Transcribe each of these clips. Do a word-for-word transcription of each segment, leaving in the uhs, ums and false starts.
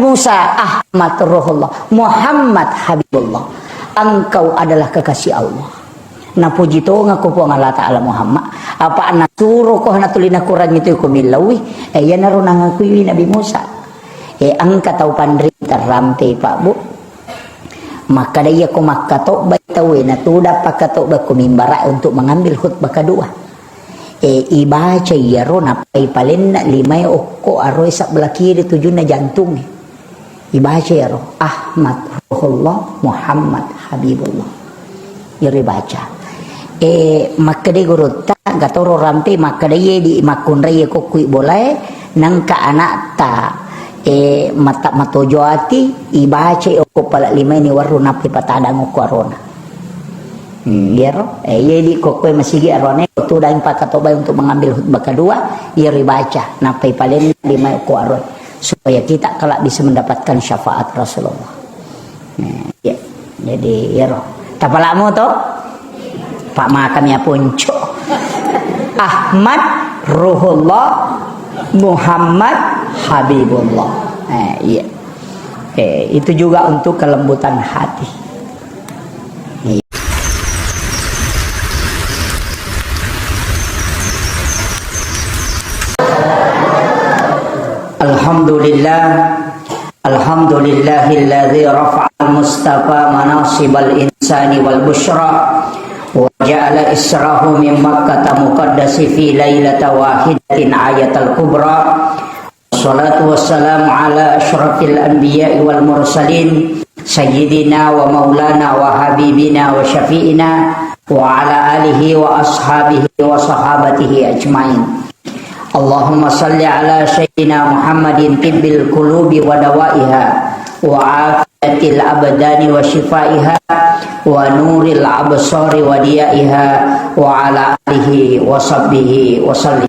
Musa, Ahmad Ruhullah, Muhammad Habibullah. Engkau adalah kekasih Allah. Napuji tongekko Puang Allah Ta'ala Muhammad. Apa nasuroko natuli nakurangi tu ko millaui. Eh, iyanaro nangakuiwi Nabi Musa. Eh, engka tau panrita rampei, Pak, Bu. Makkeda iyako makkatobba tauwe, natudang pakkatobba ko mimbara untuk mengambil khutbah kedua. Eh, ibaca iyaro nappai palenna limae okko aroe sabbelah kiri tujunna jantungnge. Ibaca iyaro, Ahmad Ruhullah, Muhammad Habibullah. Iyaro ibaca. Eh, makkeda gurutta, gatoro rampe, makkeda iye di makkunrai kokkui bolae, nengka anakta, eh, mata matojo ati, ibaca okko pala limae ni warru nappi patadang okko arona. Hmm, iyaro, eh, iye di kokkoe masigi arone, tudang pakkatobba untuk mengambil khutbah kedua, iyaro ibaca, nappai palenna limae okko aroe, supaya kita kelak bisa mendapatkan syafaat Rasulullah. Nah, iya. Jadi, iyaro. Tapalamo to? Pak makami aponco. Ahmad Ruhullah Muhammad Habibullah. Eh, iya. Eh, itu juga untuk kelembutan hati. Alhamdulillah. Alhamdulillahilladzi rafa'al mustafa manasibal insani wal busyra wa ja'ala israhu min Makkata muqaddasi fi lailata wahidatin ayatal kubra. Wassalatu wassalamu ala asyrafil anbiya'i wal mursalin, sayyidina wa maulana wa habibina wa syafi'ina wa ala alihi wa ashabihi wa sahabatihi ajmain. Allahumma salli ala sayyidina Muhammadin tibbil qulubi wa dawaiha wa afiyatil abdani wa shifaiha wa nuril absari wa diyaiha wa ala alihi wa sahbihi wa sallim.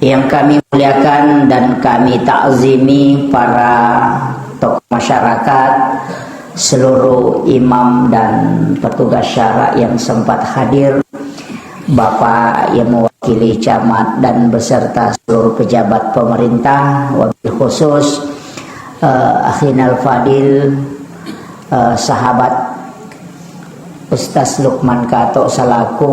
Yang kami muliakan dan kami takzimi para tokoh masyarakat, seluruh imam dan petugas syara yang sempat hadir, Bapak yang mewakili camat dan beserta seluruh pejabat pemerintah, wabil khusus, eh, Akhinal Fadil, eh, sahabat Ustaz Lukman Kato selaku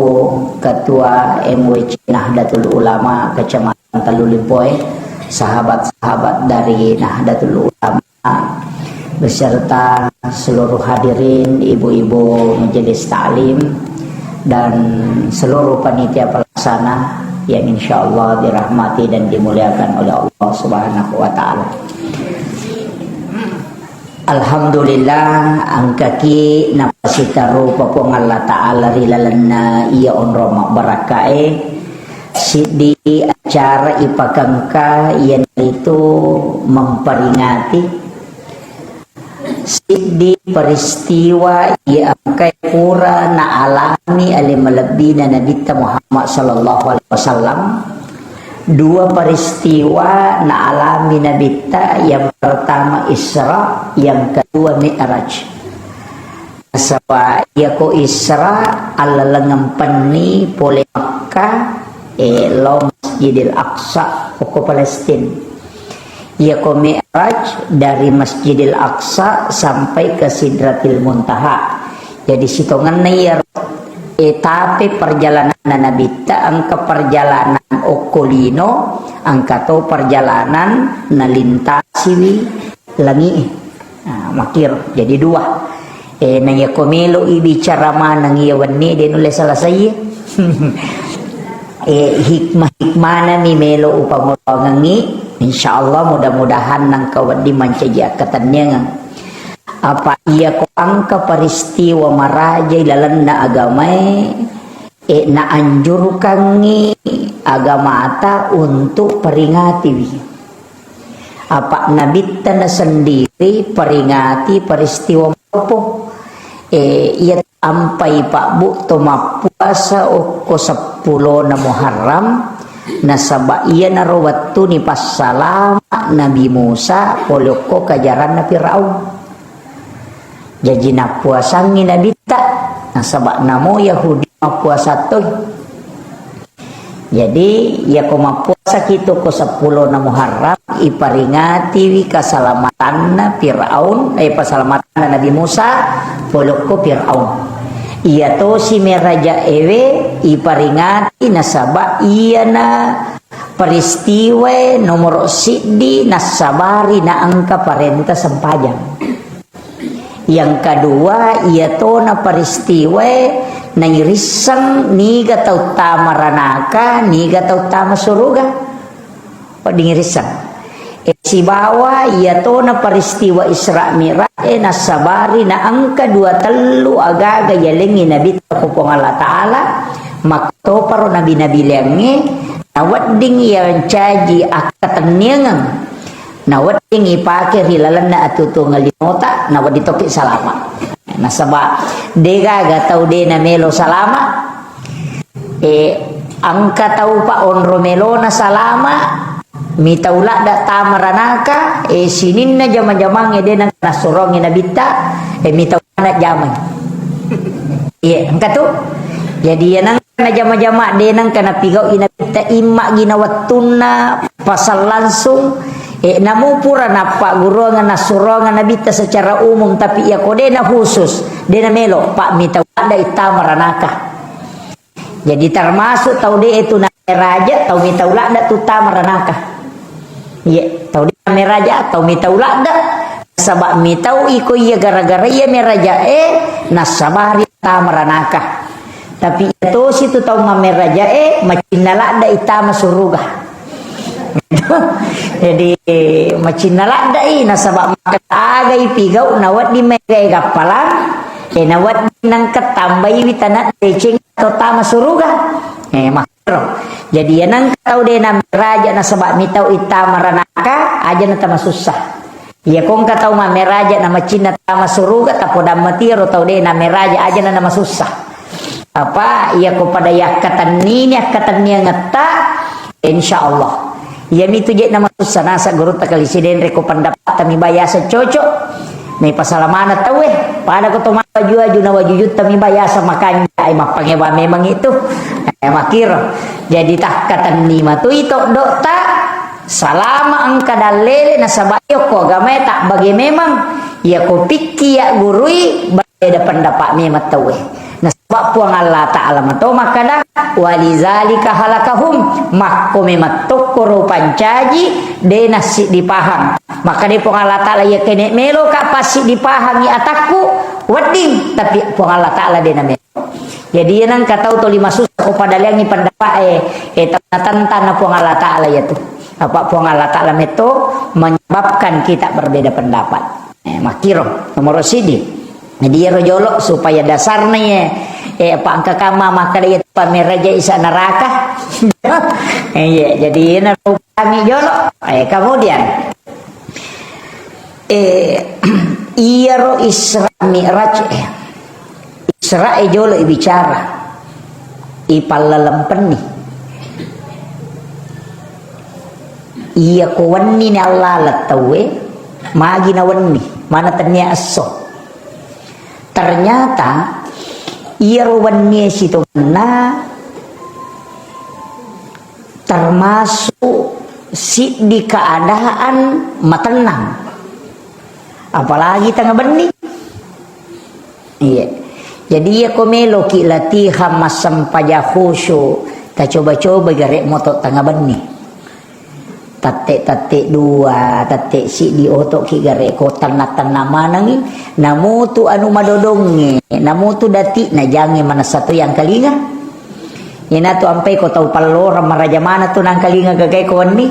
Ketua M W C Nahdlatul Ulama Kecamatan Tellu Limpoe, sahabat-sahabat dari Nahdlatul Ulama beserta seluruh hadirin, ibu-ibu majelis taklim, dan seluruh panitia pelaksana yang insya Allah dirahmati dan dimuliakan oleh Allah Subhanahu wa Ta'ala. Alhamdulillah, engkaki napasitarupa Puang Allah Ta'ala ri lalenna iya onrong mabbarakkae, siddi acara ipakengka, iyanaritu memperingati siddi peristiwa iya engkae pura naalami ale malebbina Nabitta Muhammad sallallahu alaihi wasallam. Dua peristiwa naalami Nabitta, yang pertama Isra, yang kedua Mi'raj. Nasaba iyako Isra allalengeng penni pole Makkah, eh, lao Masjidil Aqsa, okko Palestina. Iyako Mi'raj dari Masjidil Aqsa sampai ke Sidratil Muntaha. Jadi sitongenna iyaro etape perjalananna Nabitta, engka perjalanan okko lino, engka to perjalanan nalintasiwi langi'e. Nah, makkiro. Jadi dua. Eh, na iyako melo'i bicara maneng iya wenni, de nulle selesai. Eh, hikmah-hikmana mi melo upangoloangengngi. Insya Allah, mudah-mudahan nangka wedding mancaji akkatenniangeng. Apa iyako engka peristiwa maraja ilalenna agamae, eh, naanjurkangngi agamata untuk peringatiwi. Apa Nabitta na sendiri peringati peristiwa mappo. Eh, iya ampai Pak Bu to mappuasa okko seppulona Muharram, nasaba iyanaro wettu nipassalama Nabi Musa pole okko kajaranna Firaun. Jaji nappuasangngi Nabitta, nasaba namo Yahudi mappuasa toi. Jadi, iyako mappuasaki toko seppulona Muharram, iparingatiwi kasalamatanna Firaun, eh, pasalamatanna Nabi Musa, polokko Firaun. Iyatosi meraja ewe, iparingati nasaba iyana peristiwae nomoro siddi nassabari naengka parenta sempajang. Yang kedua, iyatona peristiwae nairisseng niga tau tama ranaka, niga tau tama suruga. Wedding irisseng. E, sibawa iyatona peristiwa Isra Mi'raj e nassabari naengka dua tellu agaga yalengngi Nabitta ko Puang Allah Ta'ala, makkotoparo nabi-nabi liangnge, nawedding iya mancaji akkatenniangeng. Nawedding ipake ri lalenna atuotuongeng linota, nawedding tokki salama. Nasaba degaga tau de namelo salama. E, engka tau pa onro melona salama, mitau ladda tama ranaka, e, sininna jama-jamangnge de nengka nassurongi Nabitta, e, mitau ladda jamai. Iya, engka tu. Jadi, iya nang Najama-jama de nengka napigau'i Nabitta, imma gina wettunna pasang langsung, e, namu pura nappagguruangeng nassuroangeng Nabitta secara umum, tapi iya ko de na khusus, de namelo, pa mitau ladda ittama ranaka. Jadi termasuk tau de itu nameraja, tau mitau ladda tu tama ranaka. Iya, tau de nameraja, tau mitau ladda. Saba mitau iko iya gara-gara iya meraja e, nassabari tama ranaka. Tapi iya tosi tu tau mameraja e, macinna ladda itama suruga. Jadi macinna ladda i, nasaba makkeda aga ipigau nawedding maegae gappalang, e nawedding nengka tambaiwi tana deceng atau tama suruga. E, makkero. Jadi iya nengka tau de nameraja nasaba mitau ittama ranaka, aja natama sussa. Iya ko engka tau mameraja na macinna tama suruga, tapodang matiaro tau de nameraja, aja na namasussa. Apa iya ko pada yakkatennini akkatenniangetta, insya Allah. Iya mitu je namasussa nasa gurutta kali sidenre ko pendapatta mi bayasa cocok. Mai pasalamana tau e, pada ko to maju-aju na wajujutta mi bayasa makanja, ai mappangewa memang itu. E, makiro. Jadi takkatenni matui to dokta. Salama engka dallele nasaba iya ko agamae tabbage memang, iya ko pikki ya gurui beda pendapat memang tauwe. Nasaba Puang Allah Ta'ala mato makkada, "Walizalika halakahum," makko memang tokkoro pancaji de nassiddi pahang. Makkada Puang Allah Ta'ala, "Iya kene melo ka passiddi pahangi atakku, wedding," tapi Puang Allah Ta'ala de na melo. Jadi, iya nengka tau toli masussa ko pada liangi pendapat e, e, tentang na Puang Allah Ta'ala iya tu. Apa Puang Allah Ta'ala metto menyebabkan kita berbeda pendapat. E, makkiro, nomor sidi. Jadi, iyaro jolo supaya dasarna ye, e, apa engka kamma makkada iya tu pameraja isa neraka. E, iya, jadi, iya na rupangi jolo. E, kemudian, Eh, iyaro Isra Mi'raj, eh. Isra e jolo ibicara. Ipallalempenni. Iya ko wenni ni Allah lettauwe, magi na wenni, mana tennia esso. Ternyata, iyaro wenni sitongenna termasuk siddi keadaan matennang. Apalagi tengnga benni. Iya. Jadi, iya ko meloki latihan massempajang khusyuk, tacoba-coba gare moto tengnga benni. Tette-tette dua, tette siddi otoki gare ko tenna-tenna manengi, namutu anu madodongnge, namutu dati, najangi manessa to yang kalinga. Ina tu ampai ko tau pallorang maraja mana tu nangkalinga gagai ko wenni.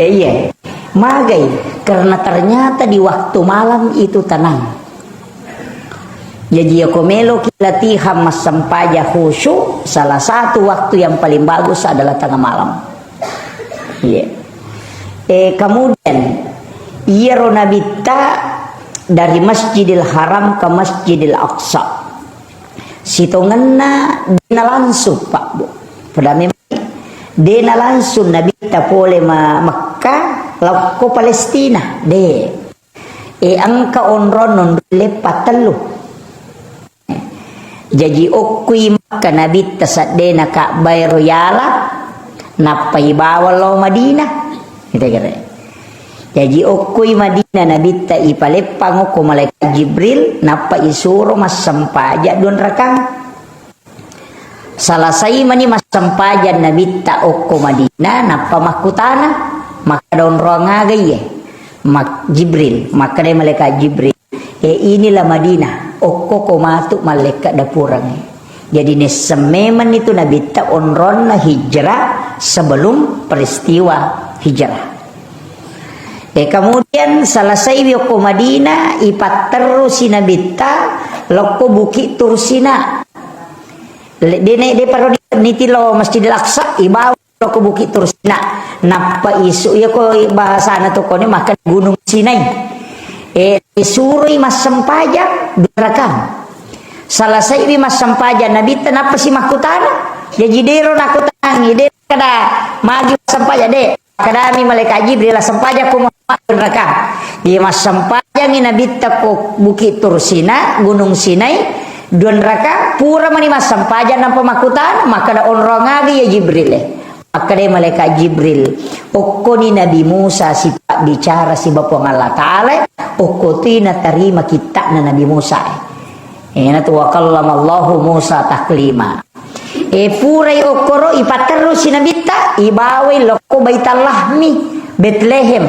Eh, iya. Magai, karena ternyata di waktu malam itu tenang. Jadi, iya ko meloki latihan massempajang khusyuk, salah satu waktu yang paling bagus adalah tengah malam. Iya. Eh, kemudian, iyaro Nabitta dari Masjidil Haram ke Masjidil Aqsa. Sitongenna dena langsung, Pak, Bu. Pada memang dena langsung Nabitta pole ma-, Mekka, laokko Palestina. De. E, engka onrong nonrong leppa tellu. Jaji okkui Makka Nabitta seddena Ka'bah ero yala, nappa ibawa lao Madinah. Gitu kira. Jaji okkoi Madinah Nabitta ipaleppang okko malaikat Jibril, nappa isuro massempajang duanrakang. Salasai mani massempajang Nabitta okko Madinah, nappa makkutana, makkada onroang aga iye? Mak-, Jibril, makkada malaikat Jibril, "E, inilah Madinah, okko ko matu mallekka dapurangnge." Jadi nisseng memenni tu Nabitta onronna hijrah sebelum peristiwa hijrah. E, kemudian salasaiwi okko Madinah, ipatterrusi Nabitta lokko Bukit Tursina. Le-, dene-, deparo ni-, nitilo Masjidil Aqsa, ibawa lokko Bukit Tursina. Nappa isu, iya ko bahasana to kone makkeda Gunung Sinai. E, isuroi massempajang dua rakang. Salasaiwi massempajang Nabitta, nappa si makkutana. Jaji dero nakutanangi, de kada magi massempajang, de. Kadami malaikat Jibril, "Sempajang ko Muhammad dua rakang." Iya, massempajangi Nabitta ko Bukit Tursina, Gunung Sinai, dua rakang, pura mani massempajang, nappa makkutana, makkada, "Onrong aga iya Jibril e?" Makkada malaikat Jibril, "Okkoni Nabi Musa sipabbicara siba Puang Allah Ta'ala, okko tui natarima kitta'na Nabi Musa e." Ena tu, "Wa kallamallahu Musa taklima." E, purai okkoro, ipatterrusi Nabitta, ibawai lokko Baitallahmi, Betlehem.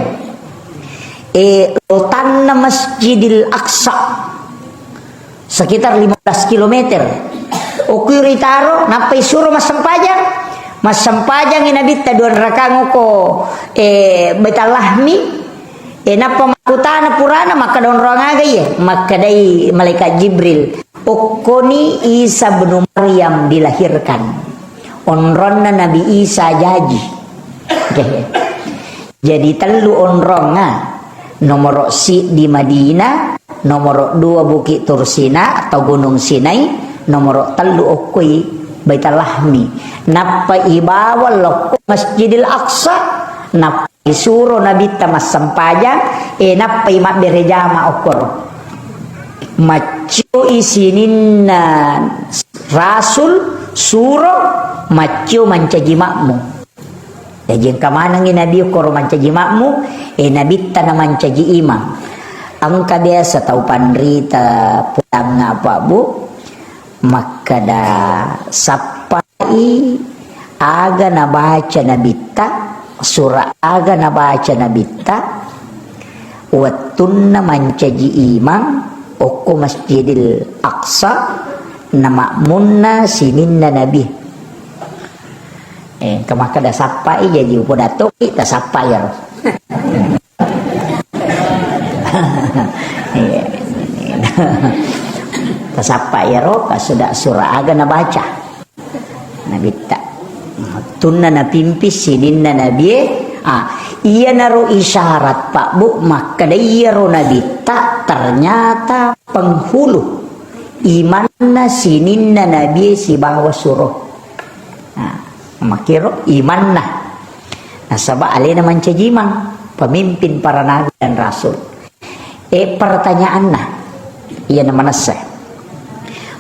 E, lotanna Masjidil Aqsa, sekitar lima belas kilometer. Okko ritaro, nappa isuro massempajang. Massempajangi Nabitta dua rakang okko, e, Baitallahmi. E, nappa makkutana purana, makkada, "Onrong aga iye?" Makkedai malaikat Jibril, "Okkoni Isa bnu Maryam dilahirkan." Onronna Nabi Isa jaji. Oke. Jadi tellu onrong, ah. Nomoro siddi Madinah, nomoro dua Bukit Tursina atau Gunung Sinai, nomoro tellu okkoi Baitallahmi. Nappa ibawa lokko Masjidil Aqsa, nappa isuro Nabitta massempajang, e, nappai mabbere jama okkoro. Maccioi sininna rasul, suro, maccio mancaji makmu. Jaji engka manengngi Nabi okkoro mancaji makmu, e, Nabitta na mancaji imang. Engka biasa tau panrita pulang apa, Bu? Makkada, sappai aga nabaca Nabitta, sura aga nabaca Nabitta, wettunna mancaji imang okko Masjidil Aqsa, na makmunna sininna Nabi. Eh, engka makkada sappai, jaji upodattoki, tasappai iyaro. Iya. Tasappai iyaro, kasuda sura aga nabaca Nabitta. Tunna napimpis sininna Nabie, ah, iyanaro isyarat, Pak Bu, makkada iyaro Nabitta ternyata penghulu imanna sininna Nabie sibawa suro. Nah, makkiro imanna. Nasaba alena mancaji imang, pemimpin para nabi dan rasul. Eh, pertanyaanna, iyana manessa.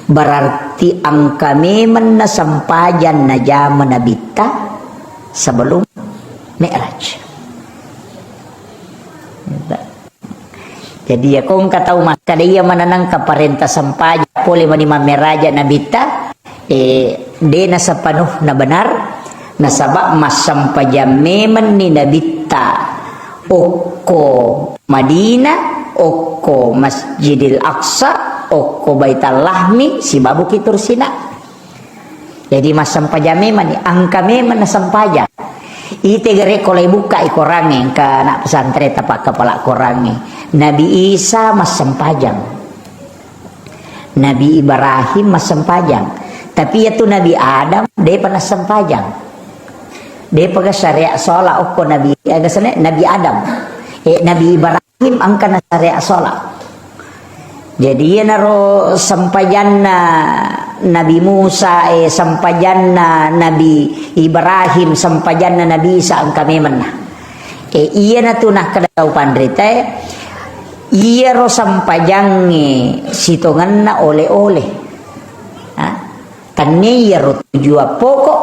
Berarti engka memeng na sempajang najama Nabitta sebelum Mi'raj. Jadi, ya, ko engka tau makkada iya maneng engka parenta sempajang pole mani mammeraja Nabitta, eh, de nasepenuhna benar, nasaba massempajang memenni Nabitta okko Madinah, okko Masjidil Aqsa, okko Baitallahmi, sibawa Bukit Tursina. Jadi, massempajang memang ni, engka memang nasempajang. Ite gare ko lai bukka i korangnge, engka anak pesantren tapakkapala korangnge. Nabi Isa massempajang. Nabi Ibrahim massempajang. Tapi iyatu Nabi Adam, depa nassempajang. Depa ga syariat sholat okko Nabi, aga sene? Nabi Adam. Eh, Nabi Ibrahim engka na syariat sholat. Jadi, iyanaro sempajanna Nabi Musa, eh, sempajanna Nabi Ibrahim, sempajanna Nabi Isa engka memenna. Eh, iyanatu nakkeda tau panritae, iyaro sempajangnge sitongenna ole-ole. Ha? Tennia iyaro tujuan pokok,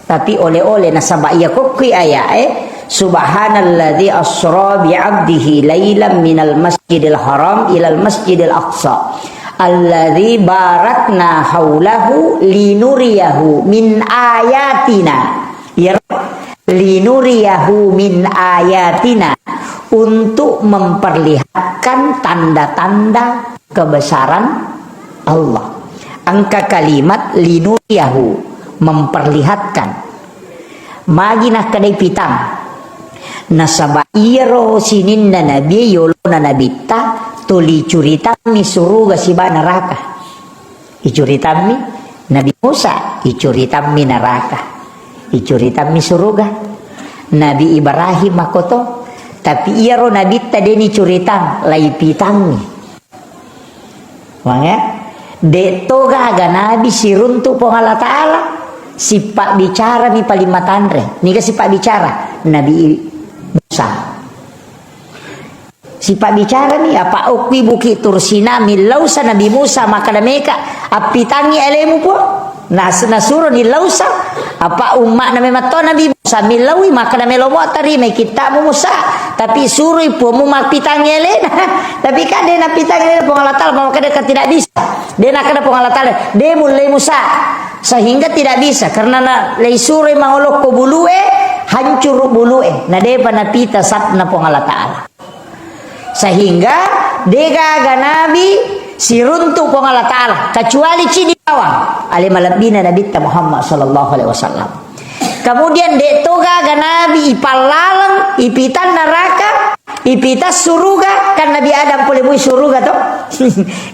tapi oleh-oleh nasaba iya kokkui aya'e, "Subhanalladzi asra bi 'abdihi lailan minal masjidil haram ilal masjidil aqsa alladzi barakna haulahu linuriyahu min ayatina." Iyaro linuriyahu min ayatina, untuk memperlihatkan tanda-tanda kebesaran Allah. Engka kalimat linuriyahu, memperlihatkan. Magi nakkedai pitang. Nasaba iyaro sininna nabi yolona nabitta tuli curitammi suruga siba neraka. Icuritammi Nabi Musa, icuritammi neraka, icuritammi suruga. Nabi Ibrahim makoto, tapi iyaro nabitta deni curitang, laipitangngi. Mangga, de to gaga nabi siruntu Puang Allah Ta'ala, sipabbicarami paling matanre. Niga sipabbicara? Nabi Musa. Sipabbicarami, apa okki Bukit Tursina, millausa Nabi Musa, makkeda meka, appitangngi alemu, Puang. Nas-, nasuroni lausa, apa umma'na memang to Nabi Musa, millaui, makkeda melo mo tarimai kittamu Musa, tapi suroi Puangmu mappitangngi alena. Tapi kan de nappitangngi alena Puang Allah Ta'ala, makkeda ka tidak bisa. De nakkeda Puang Allah Ta'ala, de mullei Musa. Sehingga tidak bisa, karena na-, leisuroi mangolokko bulue, hancuru bulue. Na depa napita satna Puang Allah Ta'ala. Sehingga degaga nabi siruntu Puang Allah Ta'ala, kecuali cidi bawang. Ale malebbina Nabitta Muhammad sallallahu alaihi wasallam. Kemudian de to gaga nabi ipallaleng, ipitang neraka, ipitang suruga, kan Nabi Adam pole mui suruga to?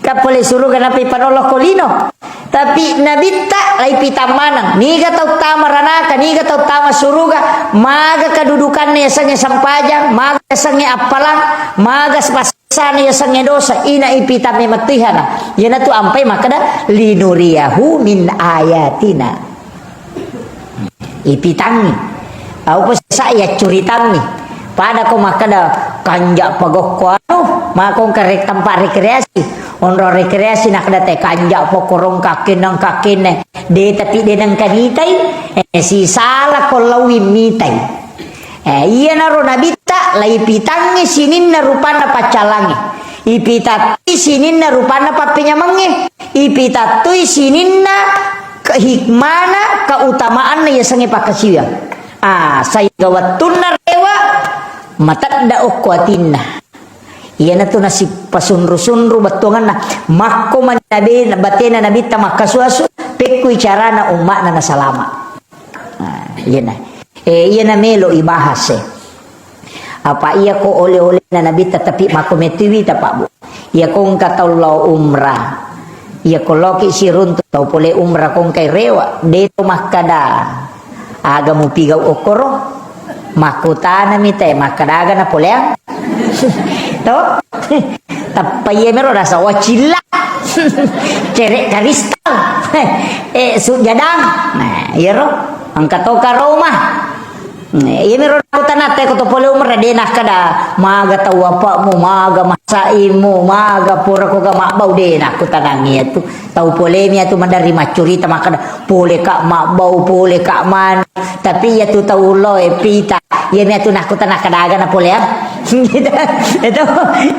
Kan pole suruga napi panolokko lino. Tapi nabitta laipitang maneng. Niga tau tama ranaka, niga tau tama suruga, maga kedudukanna yasengnge sempajang, maga yasengnge appalang, maga sepasana yasengnge dosa, ina ipitang memettihana. Iyanatu ampai makkeda, "Linuriyahu min ayatina." Ipitangngi. Au pesa yaccuritammi. Pada ko makkeda, "Kanja pagokko anu, makong ke re-, tempat rekreasi." Onro rekreasi nakkeda te kanja pokkorong kakkenne, kakkenne. De tapi de nengka nitai, eh, sisala ko lawi mitai. Eh, iyanaro nabitta, laipitangngi sininna rupanna paccalangnge. Ipitattui sininna rupanna pappenyamengnge. Ipitattui sininna ke-, hikmana, keutamaanna yasengnge pakkasiwiang. Ah, saiga wettunna rewa, matedda okko atinna. Iyanatu nasipasunru-sunru bettuanganna. Makko mani nabe-, batena nabitta makkasuasu, pekkui carana umma'na nasalama. Ah, iyana. Eh, iyana melo ibahas, eh. Apa iya ko oleh-olehna nabitta, tapi makko metui wita, Pak, Bu. Iya ko engka tau lao umrah. Iya ko laoki siruntu tau pole umrah ko engkai rewa, de to makkada aga mupigau okkoro. Makkutanami te, makkada aga napoleang. To? Tappa iya mero rasa wacilla. Cere karistal. Eh, sujadang. Nah, iyaro. Engka to karoma. Nah, iya mero nakkutana te ko to pole umrah de nakkada maga tau apa'mu, maga masaimu, maga pura ko ga mabbau de nakkutanangi iyatu. Tau polemi iyatu maderri maccurita makkada pole ka mabbau, pole ka man. Tapi iyatu tau loe pita, iyami atu nakkutana kada aga napoleang. Gitu. Itu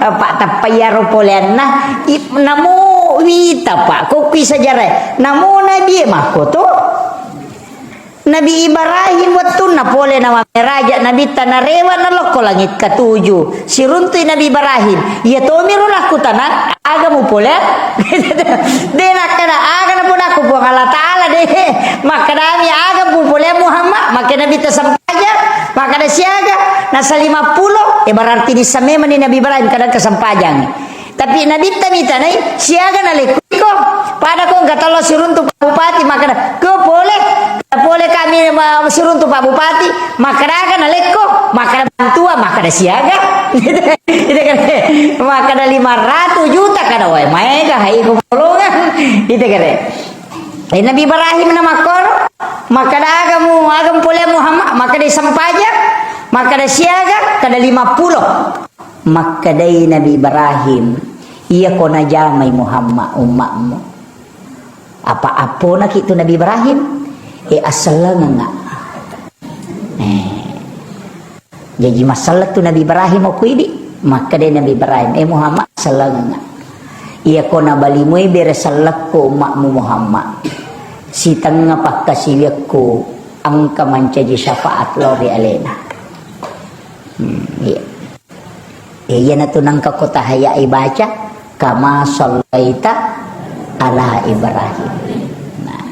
apa tappa iyaro poleanna, i-, namo wita, Pak, ko kui sejarah. Namo Nabi makko to. Nabi Ibrahim wettunna pole na mammeraja Nabitta narewa nalokko langit katuju. Siruntui Nabi Ibrahim. Iya tomiro nakkutana, aga mupole? De nakkeda, aga napoleakko Puang Allah Ta'ala de. Makkedami, aga mupole Muhammad? Makkeda Nabitta sempajang. Makkeda siaga? Nasa lima puluh. Eh, berarti nissa memang ni Nabi Ibrahim kadang kesempajangi. Tapi Nabitta mitanai, siaga nalekkuiko? Pada ko engka tau lao siruntu Pak Bupati, makkeda, "Ko pole?" Pole kami ma-, siruntu Pak Bupati, makkeda aga nalekko? Makkeda bantuan, makkeda siaga? Itu kan, makkeda lima ratus juta, kada wae, maega hai ko polongan. Itu kan. Eh, Nabi Ibrahim na makkoro, makkeda aga mu, aga mu pole Muhammad, makkeda sempajang, makkeda siaga, kada lima puluh. Makkedai Nabi Ibrahim, "Iya ko najamai Muhammad umma'mu, Apa apponaki tu Nabi Ibrahim? E, assellengengnga. Eh. Jaji masselleng tu Nabi Ibrahim okko idi, makkeda Nabi Ibrahim, "Eh Muhammad, assellengengnga. Iyako nabalimui bere sellekku ummakmu Muhammad. Sitengnga pakkasiwiakku engka mancaji syafaat lao ri alena." Hmm, iya. Ya, iyanatu nengka ko tahayya ibaca, "Kama sallaita ala Ibrahim." Nah.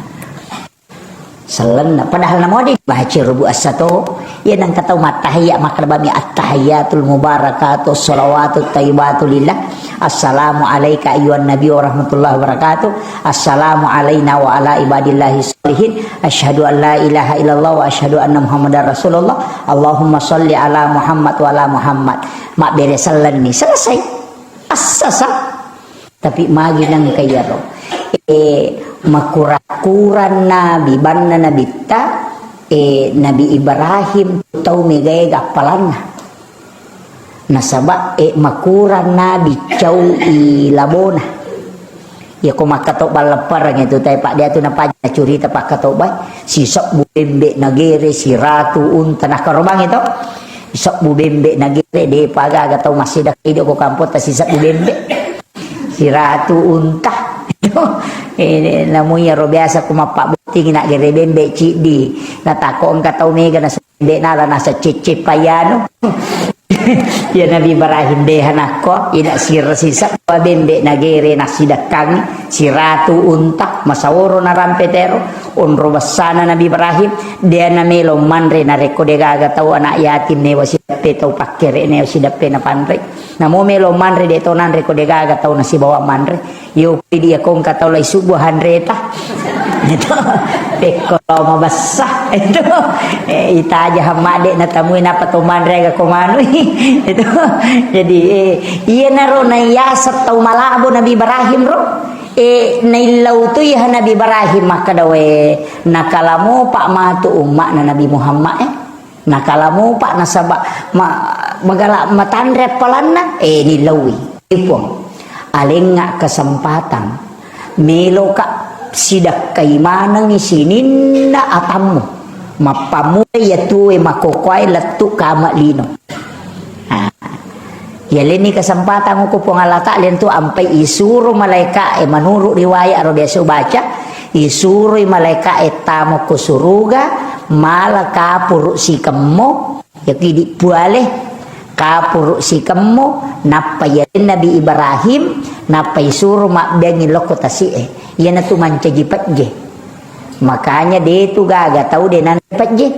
Sellenna. Padahal namo de baca rubu assato. Iya nengka tau mattahiyya makkeda bami, "Attahiyyatul mubarakatu shalawatut thayyibatu lillah. Assalamu alaika ayyuhan nabi wa rahmatullahi wa barakatuh. Assalamu alaina wa ala ibadillahi sholihin. Asyhadu an la ilaha illallah wa asyhadu anna Muhammadar Rasulullah. Allahumma sholli ala Muhammad wa ala Muhammad." Mabbere sellenni. Selesai. Assasa. Tapi magi nengka iyaro. Eh, makura-kura nabi, banna nabitta, eh, Nabi Ibrahim tau mega-ega appalanna. Nasaba, eh, makura nabi cau i labona. Iya ko makkatobba leppereng itu, tapi pak dia tu napaja curita pakkatobba, sisebbu bembe nagere, siratu unta, nakarobang itu. Sisebbu bembe nagere, de paga-aga tau massidakka idi ko kampotta sisebbu bembe. Siratu unta. Eh, namu iyaro biasa ku mappabbotting na gere bembe ciddi. Natako engka tau mega na bembe nala nasa cecce payanu. Ya Nabi Ibrahim de hanakko, ina sir sisa bembe nagere nasidakkangi siratu unta masaworo narampe tero onro bessana Nabi Ibrahim de namelo manre narekko de gaga tau anak yatim newa sidappe tau pakkere newa sidappe napanre. Namo melo manre de to nanre ko de gaga tau nasibawa manre. Yo pidi ya kongka tau lai subuh hanreta. Itu pekko lo mabessa. Itu eh, itaja hamade na tamui napa to manre ga ko manui. Itu jadi eh, iya naro na yasa tau malabo Nabi Ibrahim ro. Eh, naillau tu ya Nabi Ibrahim makkeda we nakalamu pak matu umma na Nabi Muhammad eh. Nakalamupa nasaba ma-, magala matanre appalanna, eh, nilaui. Eh, Puang, alengnga kesempatan, meloka sidakkai manengi sininna atammu. Mappammula iya tuwe makokoai lettu kama lino. Ah. Yalenni kesempatan ko Puang Allah Ta'ala tu ampai isuro malaika e, menurut riwayat ro biasa baca, isuroi malaika e tamo ko suruga mala kapuru sikemmo, ya kidi puale kapuru sikemmo, nappa yaleng Nabi Ibrahim, nappa isuro mabbeangi lokko tasi e. Iyanatu mancaji pejje. Makanya de tu gaga tau de nanre pejje.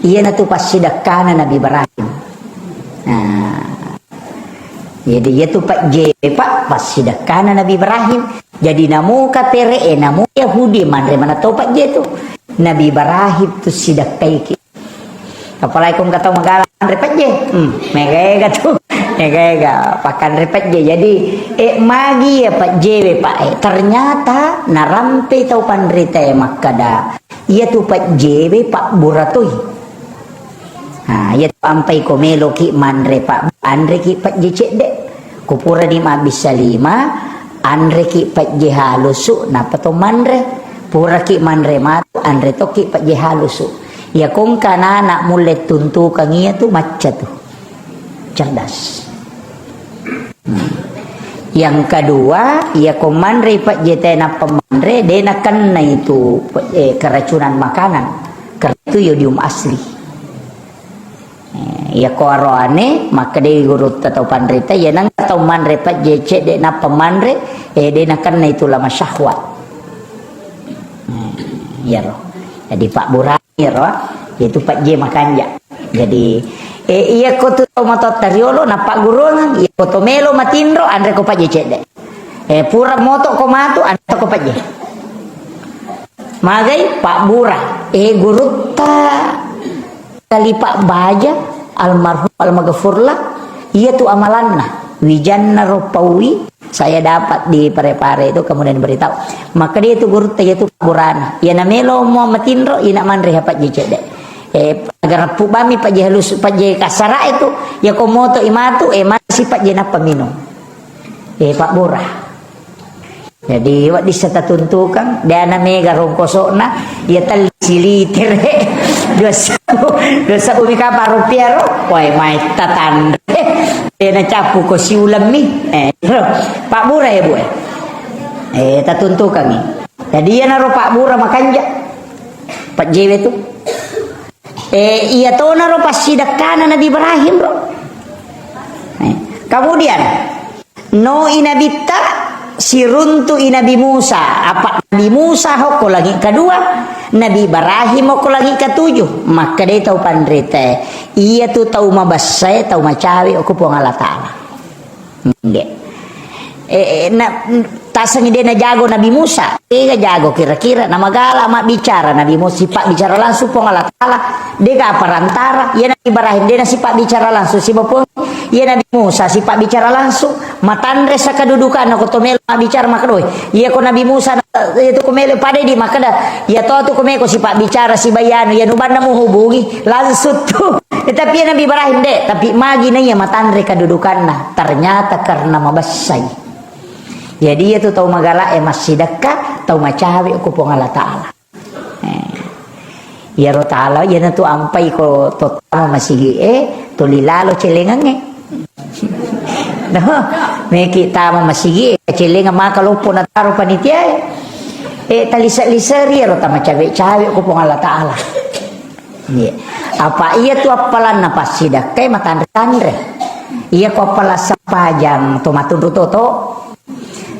Iyanatu passidakkana Nabi Ibrahim. Nah, jadi iyatu pejje, Pak, passidakkana Nabi Ibrahim. Jadi namu kapere e, namu Yahudi manre mana tau pejje tu. Nabi Ibrahim tu sidakkaiki. Apalagi kong kata magala anre pejje. Hmm, mega-ega tu. Mega-ega pakanre pejje. Jadi, eh, magi ya pejje we, Pak, eh. Ternyata narampe tau panrita e makkada. Iyatu pejjewe pabburatoi. Ha, iyatu ampai ko meloki manre pa-, anreki pejje cedde. Ko purani mabbissa lima, anreki pejje halusu, nappa to manre. Puraki manre matu, anre tokki pejje halusu. Iya kongka nana mulle tuntukang iyatu macca tu. Cerdas. Hmm. Yang kedua, iya ko manre pejje te nappa manre, de nakenna itu, eh, keracunan makanan. Karena itu yodium asli. Eh, iya ko aroane, makkedai gurutta tau panrita, iya nengka tau manre pejje cedde nappa manre, eh, de nakenna itu lama syahwat. Eh, iyaro. Jadi pabburani ro, itu pejje makanja. Jadi, eh, iya ko tu to matotta riolo, napagguruang, iya ko to melo matinro, anre ko pejje cedde. Eh, pura moto ko matu, anre ko pejje. Magai pabbura. Eh, gurutta Kalipa Baja, almarhum almaghfurlah, iya tu amalanna. Wijanna ro paui, saya dapat di Pare-Pare itu, kemudian diberitahu. Maka dia tu gurutta, iya tu pabburana. Iya na melo mo matinro, ina manre ha pejje cedde. Eh, agar pubami pejje halus, pejje kasara itu, iya ko moto imatu, eh, masi pejje nappa minum. Eh, pabbura. Jadi, wedding sa tatuntukang, deana mega rongkosokna, iya telli silitere, dua sebbu, dua sebbu mi kapang rupiah ro, wae mai tatanre, deana cappu ko siulemmi, eh, ro, pabbura ya, Bu, eh. Eh, tatuntukangi. Jadi, iyanaro pabbura makanja, pajjewe tu. Eh, iya tonaro passidekkana Nabi Ibrahim, ro. Eh, kemudian, no i nabitta, siruntu i Nabi Musa. Apa Nabi Musa hokko langit kedua, Nabi Ibrahim hokko langit ketujuh. Makkedai tau panritae, iya tu tau mabessae, tau macawe okko Puang Allah Ta'ala. Nggih. Eh, eh, na, tasengi de najago Nabi Musa. Ega jago kira-kira, namagala mabbicara Nabi Musa, sipabbicara langsung Puang Allah Ta'ala. Dega perantara, iya Nabi Ibrahim, dena sipabbicara langsung siba Puang. Iya Nabi Musa, sipabbicara langsung. Matanre sa kedudukanna ko to melo mabbicara maka doi. Iya ko Nabi Musa, iya tu ko melo pada di makkeda, iya to tu ko meko sipabbicara siba iyanu, iyanu banna muhubungi langsung tu. Eh, tapi iya Nabi Ibrahim de, tapi magi na iya matanre kedudukanna, ternyata karena mabessai. Jadi iya tu tau magala e massidekka, tau macawe ko Puang Allah Ta'ala. Eh. Iyaro Ta'ala, iyana tu ampai ko to tama masigi e, tuli lalo celengangnge. No, meki tama masigi e, celengang maka loppo nataro panitia e. Eh, talise-liseri iyaro tama cawe-cawe ko Puang Allah Ta'ala. Iya. Apa iya tu appalanna passidakkai matanre-tanre. Iya ko appala sempajang to matunru toto.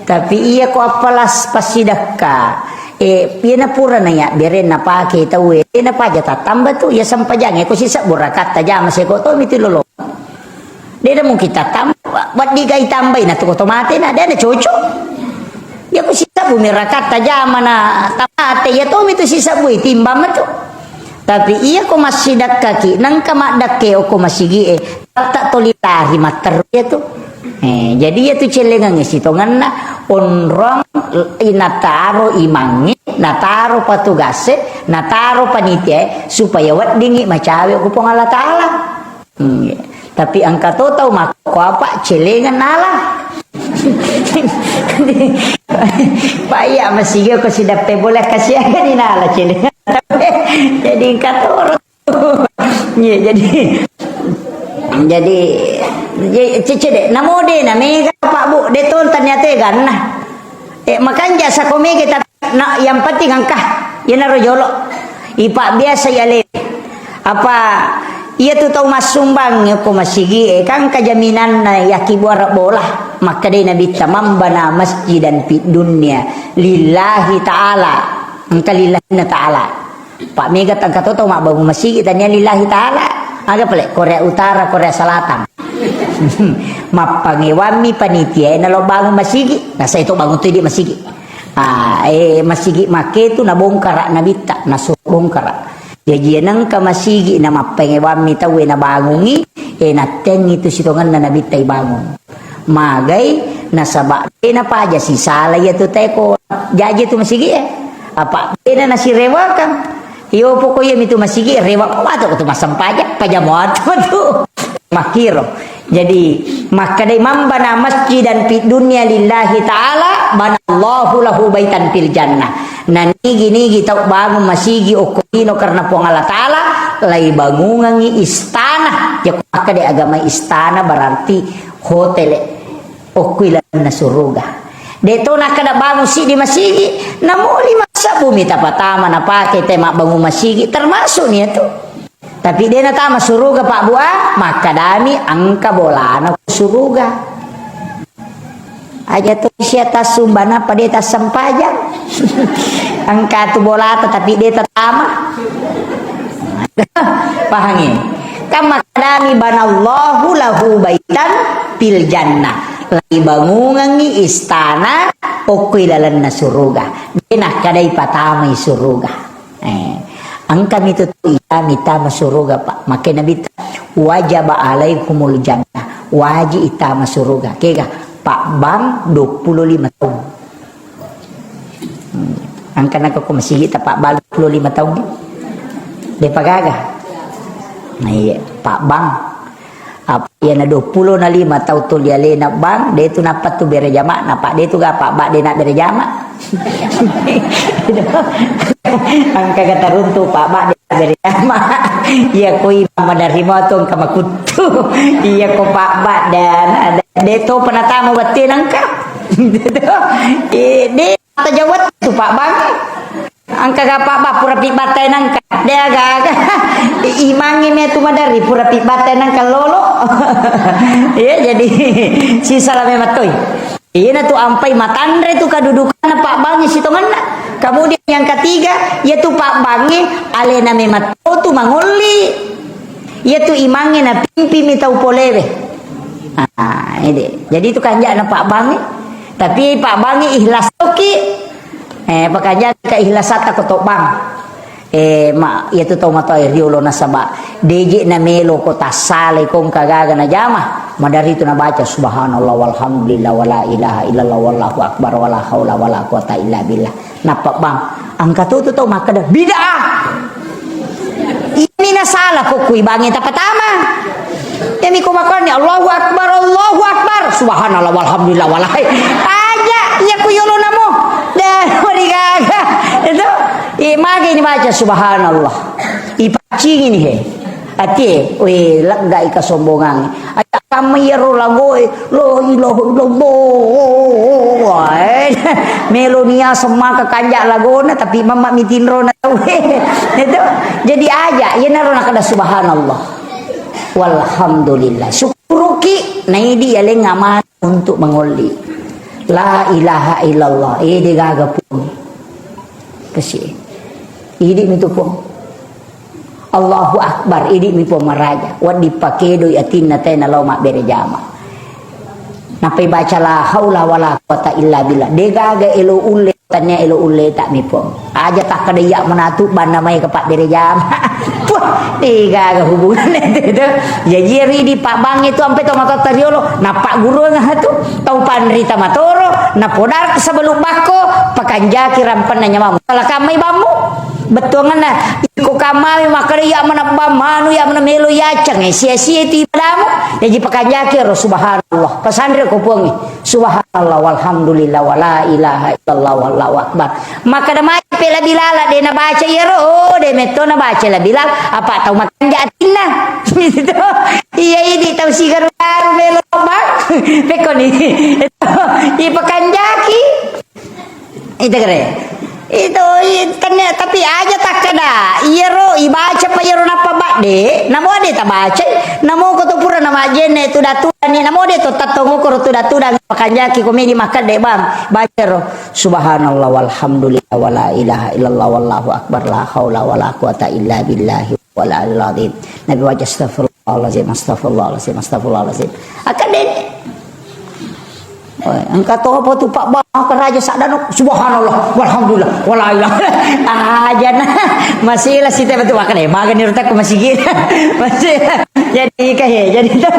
Tapi iya ko appala s-, passidakka, eh, iya na pura na iya bere napake tau e, eh, napaja tattamba tu, iya sempajang, eh, ko sisebbu rakatta jama seko to mitu lolo. Dena mungkin tattamba, waddigai tambai na tu ko to mate na, dena cocok. Iya ko sisebbu mi rakatta jama na tamate, iya to mitu sisebbu timbang metu. Tapi iya ko massidakkaki, nengka maddakke okko masigi e, tatta toli lari matteru iya tu. Eh, jadi iya tu celengangnge sitongenna onrong, eh, nataro imangnge, nataro patugasse, nataro panitia e, supaya weddingngi macawe okko Puang Allah Ta'ala. Hmm, iya. Tapi engka to tau makko apa celengan nala. Pak iya masigi ko sidappe bola kasihan ni nala celengan. Jadi engka to. Iya, jadi, jadi, jadi, cece de, namo de na mega Pak Bu, de tonton ya te ganna. Eh, makanja sako mega tapi na, yang penting engka, iyanaro jolo. Ipa biasa ya le. Apa iya tu tau massumbang ko masigi e, kan engka jaminanna yakki buara bola. Makkedai Nabitta, "Man bana masjidan fid dunya lillahi ta'ala." Engka lillahi ta'ala. Pak mega tangka to tau mabbangung masigi tania lillahi ta'ala. Aga pale Korea Utara, Korea Selatan. Mappangewammi panitia e nalo bangun masigi, nasai to bangun tu di masigi. Ah, eh, masigi make tu nabongkara Nabitta, nasuro bongkara. Jaji nengka masigi na mappangewammi tau e nabangungi, eh, nattengi tu sitongenna Nabitta ibangun. Magai nasaba de napaja sisala iya tu teko jaji tu masigi e. Apa de na nasirewakang. Iyo poko iya mitu masigi rewa matu tu massempajang, pajamo atu tu. Makkiro. Jadi, makkadai, "Man bana masjidan fid dunya lillahi ta'ala, banallahu lahu baitan fil jannah." Na nigi-nigi tau bangun masigi okko lino karena Puang Allah Ta'ala, laibangungengngi istana. Jako makkadai agama istana berarti hotel e. Okko ilalenna suruga. De to nakkada bangun siddi masigi, namoli massebbu mi tapatama napake te mabbangun masigi, termasuk ni tu. Tapi de natama suruga Pak Bu, ah, makkadami engka bolana ku suruga. Aja to sia tassumbana pada tassempajang. Engka tu bolata tapi de tatama. Pahangi? Kan makkadami banallahu lahu baitan fil jannah. Laibangungengngi istana okko ilalenna suruga. De nakkadai patamai suruga. Eh, engka mitu tu ita mitama suruga, Pak. Makke Nabitta, "Wajaba alaikumul jannah." Waji itama suruga. Kega? Pabbang dua puluh lima taung. Hmm. Engka nako ko masigi ta pabbang dua puluh lima taung. De pagaga. Nah, iya, pabbang. Apa iyana duappulo na lima tau tuli alena bang, de tu nappa tu bere jama, napa de tu gapa ba de na bere jama. Angka kata runtu pa ba de na bere jama. Iya ko imam madarimo tu angka makuttu. Iya ko pa ba dan ada de to penatamu batti nangka. Eh, de Tajawat tu Pak Bang. Angka ga Pak Bang pura pibbatai nangka. De aga-aga. Imangi me tu madari pura pibbatai nangka lolo. Ya, jadi sisala me matoi. Ina tu ampai matanre tu kadudukanna Pak Bang sitonganna. Kemudian yang ketiga, yaitu Pak Bang alena me matto tu mangolli. Yaitu imangi na pimpi mi tau polewe. Ah, ini. Jadi itu kanjana Pak Bang. Tapi Pak Bangi ikhlas toki. Eh, pakanja keikhlasatta ko to Bang. Eh, ma, iya tu tau matoa riolo nasaba deje na melo ko tassalai ko engka gaga najama. Madari tu nabaca subhanallah walhamdulillah wala ilaha illallah wallahu akbar wala haula wala quwata illa billah. Nappa Bang, engka tu tu tau makkeda bid'ah. Ini na salah ko kui bangi tapatama. Ini ko makkoni Allahu Akbar, Allahu Akbar. Subhanallah, walhamdulillah, walai. Aja, iya ku yolo namo. Dan marigaga. Itu, i mage ini baca subhanallah. Ipaccing ini he. Ati, we, lega ikasombongang. Aja kami ya ro lagoe. La ilaha illallah. Wah, eh. Melo nia semaka kanja lagona, tapi mama mitinro na tau. Itu. Jadi aja, iya naro nakada subhanallah. Walhamdulillah. Syukuruki, naidi yaleng amal untuk mengolli. La ilaha illallah. Eh, de gaga pun. Kasi. Idi mi tu pun. Allahu Akbar, idi mi pun maraja. Wadi pakedo yatinna tena lau mabbere jama. Napai baca la haula wala quwata illa billah. De gaga elo ulle, tania elo ulle tak mi pun. Aja takkada iya manatu banna mai ke pabbere jama. Wah, de gaga hubungan itu. Jadi ridi Pak Bang itu ampe to matotta riolo, nappa guru tu tau panrita matoro, napodar sebelum bakko, pakanjaki rampenna nyamamu. Salah kamai bammu. Bettuanganna, iko kamami makkeda, iya mana bang manu, iya mana melo yaceng, eh, sia-sia itu ibadamu. Jadi pakanjaki ro subhanallah. Pasanre ko puangi. Subhanallah, walhamdulillah, wala ilaha illallah, wallahu akbar. Makkeda mai pela bilala, de nabaca iyaro, oh, de metto nabaca la bilal, apa tau makanja atinna. Gitu. Iya, idi tau sigaru-garu melo bang. Pekoni. Ipakanjaki. Ita kere. Itu, i-, tenne-, tapi aja takkeda, iyaro, ibaca pa iyaro nappa badde, namo de tabacai, namo ko to pura namajenne tudang-tudang ni, namo de to tattongo koro tudang-tudang, pakanjaki komedi makkede bang, baca ro, subhanallah walhamdulillah wala ilaha illallah wallahu akbar la haula wala quwata illa billahi wala alil azim. Nabi baca astagfirullahalazim, astagfirullahalazim, astagfirullahalazim. Akkede ni. Oi, engka to apa tu Pak Bang, keraja sadano, subhanallah, walhamdulillah, wala ilaha. Aja na, masih lah sita betul makan eh, makan ni rutak masih gila. Masih. Jadi kahe, jadi to.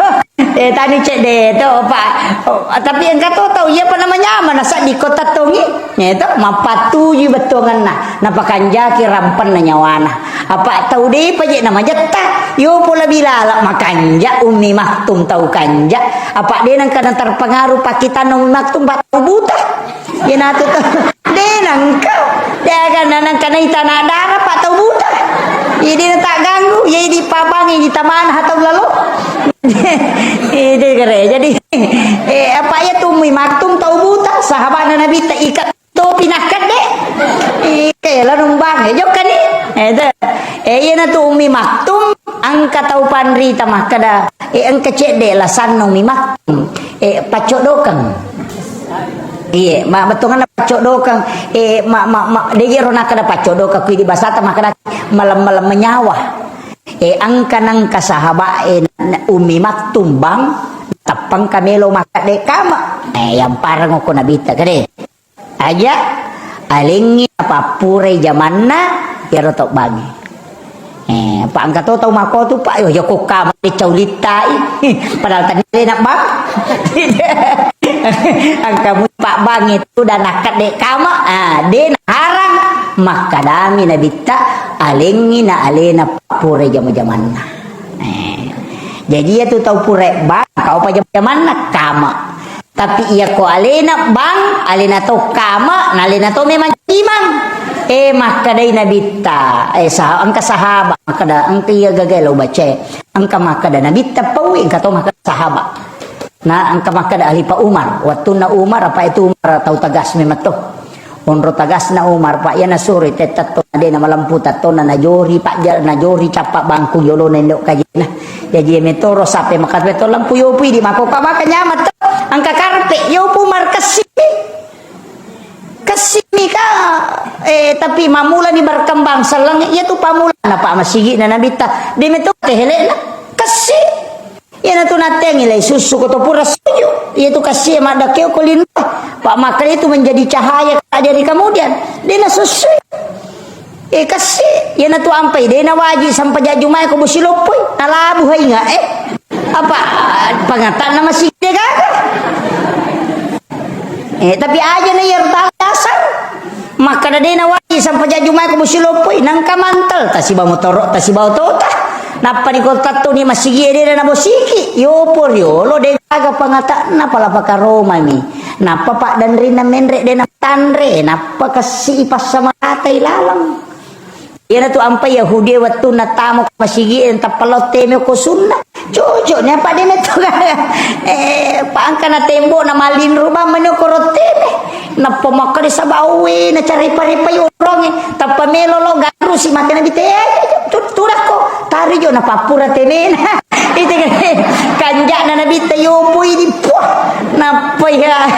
Eh, tani cek deh to, Pak. Oh, tapi engka to tau, iya apa namanya, mana sadi kota tongi. Ya to, mapatuju betonganna. Napakanjaki rampenna nyawana. Apa tau depa je namajetta. Yo pola bilala makanja Ummi Maktum tau kanja. Apa de nangka na terpengaruh pakitanna Ummi Maktum pa tau buta. Yenatu to. De nangka. De aga na nangka na itana dara pa tau buta. Jadi na tak ganggu. Jadi pabangi di tamana hatau lalo. Ide kere. Jadi, eh, apa ya tu Ummi Maktum tau buta. Sahabatna Nabi ta ikat Topi nakkedde. Ike, lanumbang, eh, jokkani. Eh, te. Eh, iyana tu Ummi Maktum, engka tau panrita makkeda, eh, engka cedde lasanna Ummi Maktum. Eh, paccodokeng. Iye, ma-, bettuanna paccodokeng. Eh, ma-, ma-, ma-, de iyaro nakkeda paccodokeng, kui di basata makkeda malem-malem menyawa. Eh, engka nengka sahabat, eh, na-, na-, Ummi Maktum bang, teppengka melo makkedde kama. Eh, yang pareng ko Nabitta kede. Aja, alengngi napappurai jamanna, iyaro to bangi. Eh, pa engka to tau makko tu, Pak, yo, yo, ko kama de caulittai. Padahal tadi de nak bang. Engka mu Pak bang itu dan nakkedde kama, ah, de naharang. Makkadami Nabitta, alengngi na alena pappurai jama-jamanna. Eh. Jaji, iya tu tau pura bang, kau pajam-jamanna kama. Tapi iya ko alena bang, alena to kama, na alena to memang cimang. Eh, makkedai Nabitta, eh, sah-, engka sahabat, makkeda, engka iya gagai lo baca. Engka makkeda Nabitta paui, engka to makkeda sahabat. Na engka makkeda Khalifah Umar, wattunna Umar, apa itu Umar tau tegas memang to. Onro tegasna Umar, Pak, iya nasuro tettetto, de namalempu tettona, najori pajja-, najori cappa bangku yolona indo kajina. Jaji iya metoro sape maka to lempu yopui di mako ka maka nyamat to. Engka karpe, yopu Umar kessi. Kessi mika, eh, tapi mamulani berkembang seleng, iya tu pamulana, Pak, masigina Nabitta. De meto tehelena. Kessi. Iyanatu natteangi lai sussu ko to pura suju. Iyatu kassie maddakkeo ko linro. Pa makkeda itu menjadi cahaya ka dari kemudian. De nasussui. Eh, kassie. Iyanatu ampai de nawaji sampajang jumae ko bosi loppoi. Nalabu hainga, eh. Apa, pangatanna masih de gaga. Eh, tapi aja na iyaro tala dasar. Makkeda de nawaji sampajang jumae ko bosi loppoi, nangka mantel, tasiba motoro, tasiba otota. Nappa ni ko tattuni masigi e de nabosiki, yopo riolo de gaga pangatanna pala pakaromami. Nappa paddanrinna menre de natanre, nappa kessi i passamaratai laleng. Iyanatu ampai Yahudi e wettunna tamo ko masigi e tappa lao teme ko sunna. Cocok ni apa de metto gaga. Eh, pa engka na tembo na malinru bang meni ko rotteme. Nappa makkeda sabau e na caripa-ripai oronge. Tappa melo lo garusi makkeda Nabitta, eh, tu-, tudakko. Tari jo na pappura temena. Itu kan kanjana Nabitta yopo ini. Puah. Nappa ya.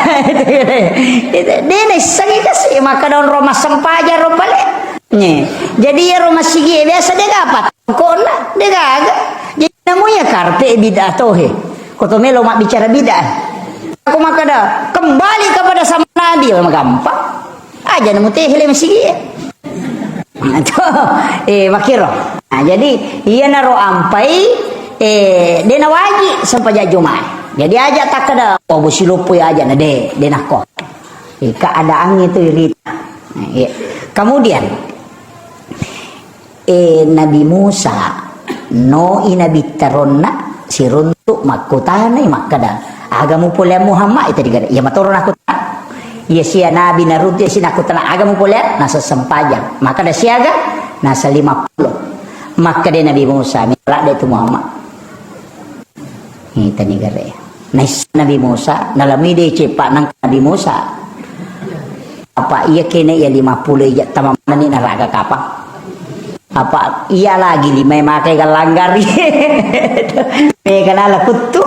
Itu de naissengi kasi makkeda onro massempajang ro pale. Nye. Jadi iyaro masigi e biasa de gaga apa? Konna de gaga. Jadi namu iya karpe bid'ah tohe. Ko to melo mabbicara bid'ah. Aku makkeda kembali kepada sama Nabi, oh, magampang. Aja namu tehele masigi e. Nah, to, eh, makiro. Nah, jadi iyanaro ampai, eh, de nawaji sampajang jumae. Jadi aja takkeda, oh, bosi loppoi aja na de, de nakko. Eh, keadaan itu irita. Nah, iya. Kemudian, eh, Nabi Musa, no i Nabitta ronna, siruntu makkutanai makkeda, aga mupoleang Muhammad? Itu digere, iya matoro nakkutana. Iya sia Nabi naruntu, iya si nakkutana, aga mupoleang? Naseng sempajang. Makkeda siaga? Naseng lima pulo. Makkeda Nabi Musa, mela de tu Muhammad. Itani gare. Naisseng Nabi Musa, nalamui deceng pa nangka Nabi Musa. Apa iya kene iya lima pulo ija tama manenni naraga kapang. Apa iya lagi lima e makai gallanggari. Mega nala kuttu.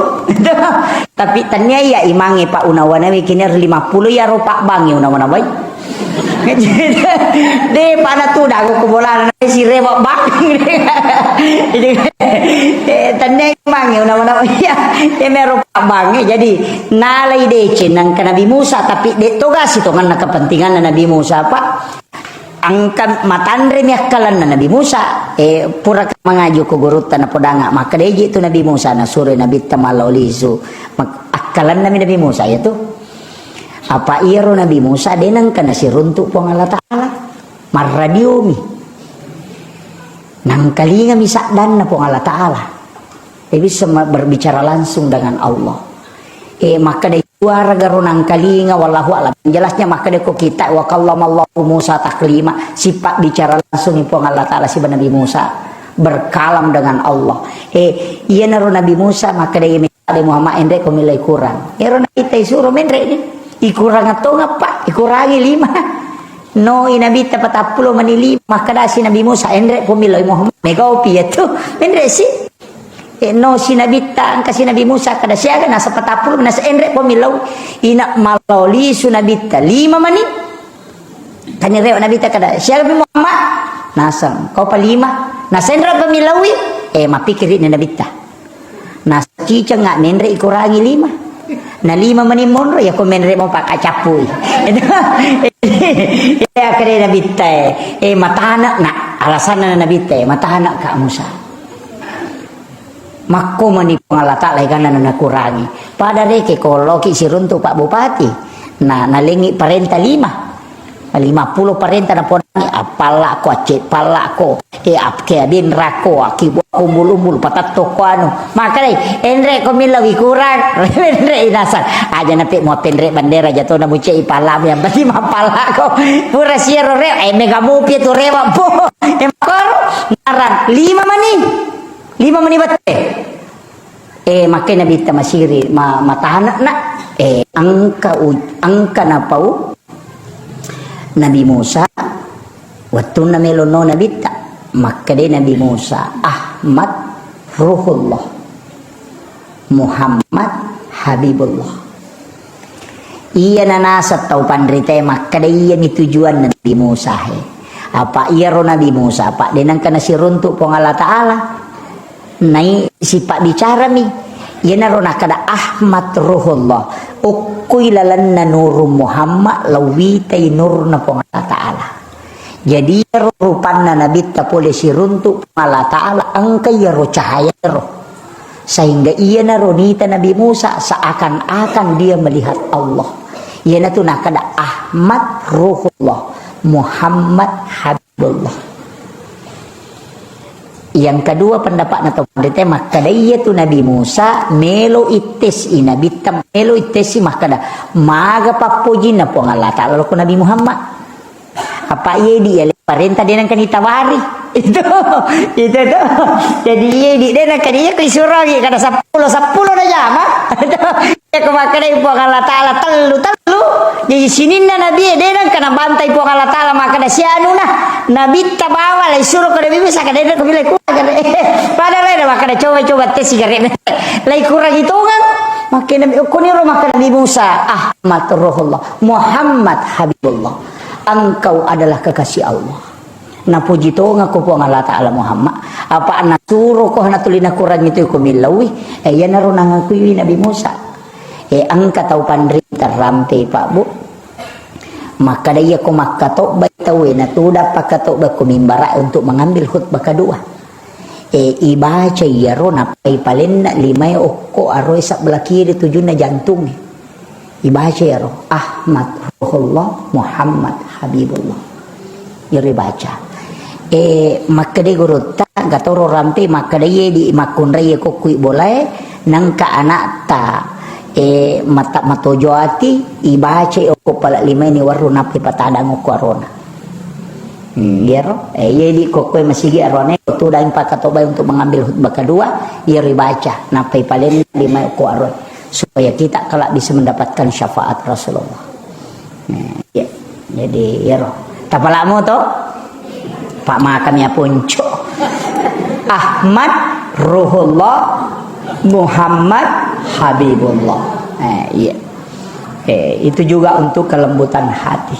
Tapi tania iya imangnge pa unawana we kene lima pulo iya ro pa bangnge unawana wai. De, pana tu dago ko bolana, na sirewa bang. Eh, tenne mangi, una-una, iya, iya, mero bang. Jadi, nalai deceng nangka Nabi Musa, tapi de toga sitongenna kepentinganna Nabi Musa, Pak. Engka matanre mi akkalanna Nabi Musa. Eh, pura mangaji ko gurutta napodanga, makkedaji tu Nabi Musa, nasuro Nabitta mallao lisu. Mak-, akkalanna mi Nabi Musa, ya tu. Apa iyaro Nabi Musa de nengka nasiruntu Puang Allah Ta'ala. Marradiomi. Nangkalingami saddanna Puang Allah Ta'ala. Dia bisa ma-, berbicara langsung dengan Allah. Eh, maka dari suara garo nangkalinga, wallahu a'lam. Jelasnya maka dari ko kita, wa kallamallahu Musa taklima. Sifat bicara langsung Puang Allah Ta'ala siba Nabi Musa. Berkalam dengan Allah. Eh, iyanaro Nabi Musa, maka dari Ade Muhammad, enre ko millau ikurang. Ero Nabitta isuro menre ni. Ikurang tongeng, Pak, ikurangi lima. No i Nabitta patappulo mani lima, makkedasi Nabi Musa, enre ko millau Muhammad. Megaopi ya tu. Menre si. Eh, no si Nabitta, engka si Nabi Musa, kada siaga, nasa patappulo, nasa enre ko millau. Ina mallao lisu Nabitta, lima mani. Tani rewa Nabitta kada, siaga pi Muhammad? Naseng, kau pa lima. Nasa enre pa millaui? Eh, mappikiri ni Nabitta. Nasiceng nga menre ikurangi lima. Na lima mani monro, ya ko menre mo pakacappui. Itu. Ya kare Nabitta, eh. Eh, matana, na alasanna Nabitta, eh, matana Kak Musa. Makko mani Puang Allah Ta'ala ikanna nakurangi. Pada reke ko loki siruntu Pak Bupati. Na, nalengi parenta lima. Lima pulo parenta naponangi, appallako, acce pallako. Eh, ap-, ke abin rako, aki buah kumbul-umbul, patatto ko anu. Makkedai, "Enre ko milla wikurang, enre inasang." Aja nape mau penre bendera jatuh na mucei pala yang penting mapala ko. Pura siero re, eh, mega mupi tu rewa, po. Yang koro, narang, lima mani. Lima mani bette. Eh, makkai Nabitta masiri, ma-, matana na. Eh, engka u-, engka napau Nabi Musa, wettunna melo no Nabitta, makkeda Nabi Musa, "Ahmad Ruhullah, Muhammad Habibullah." Iya nanaseng tau panritae makkeda iyami tujuanna Nabi Musa he. Apa iyaro Nabi Musa, apa de nengka nasiruntuk Puang Allah Ta'ala. Nai sipabbicarami, iyanaro nakkeda Ahmad Ruhullah, ukkui lalenna Nurung Muhammad, lauwitai nurna Puang Allah Ta'ala. Jadi, iyaro rupanna Nabitta pole siruntuk Puang Allah Ta'ala, engka iyaro cahayaro. Sehingga iyanaro nita Nabi Musa, seakan-akan dia melihat Allah. Iyanatu nakkeda Ahmad Ruhullah, Muhammad Habib Abdullah. Yang kedua, pendapatna tau panritae makkeda iyatu Nabi Musa melo ittesi, Nabitta melo ittesi makkeda, "Maga pappojinna Puang Allah Ta'ala lao ko Nabi Muhammad?" Apa iya idi iya le parenta de nengka nitawari. Itu, itu tuh. Jadi iya idi de nengka dia kelisurangi kada seppulo, seppulo na jama. Iya, ko makkedai Puang Allah Ta'ala, "Tellu, tellu." Jadi, sininna Nabi e, de nengka nabantai Puang Allah Ta'ala, makkeda, "Sianuna, Nabitta bawa, lai suro ko Nabi Musa, kada de ko bilai ku." Padahal de makkeda, "Coba, coba tes sigaret." Lai kurangi tongang. Makkeda Nabi, okkoniro makkeda Nabi Musa, "Ahmad Ruhullah, Muhammad Habibullah. Engkau adalah kekasih Allah." Napuji tongako Puang Allah Ta'ala Muhammad. Apa nasuro ko natuli nakurangi tu ko millaui. Eh, iyanaro nangakuiwi Nabi Musa. Eh, engka tau panrita rampe, Pak, Bu. Makkeda iya ko makkatobba tau e, natudang pakkatobba ko mimbara untuk mengambil khutbah kedua. Eh, ibaca iyaro nappai palenna limae okko aroe sebelah kiri tujunna jantung. Ibaca iyaro, Ahmad Ruhullah, Muhammad Habibullah. Iyaro ibaca. E, makkeda gurutta, gatoro rampe, makkeda iye di makkunrai kokku bolae, nengka anakta, e, mata-, matojo ati, ibaca okko pala limae ni warru nappai patadang okko arona. Hmm, iyaro, eh, iya di kokkoe masigi arone, ko tudang pakkatobba untuk mengambil khutbah kedua, iyaro ibaca, nappai palenna lima ko arone, supaya kita kelak bisa mendapatkan syafaat Rasulullah. Nah, iya. Jadi, iyaro. Tapalamu to? Pak makami aponco. Ahmad Ruhullah Muhammad Habibullah. Eh, iya. Eh, itu juga untuk kelembutan hati.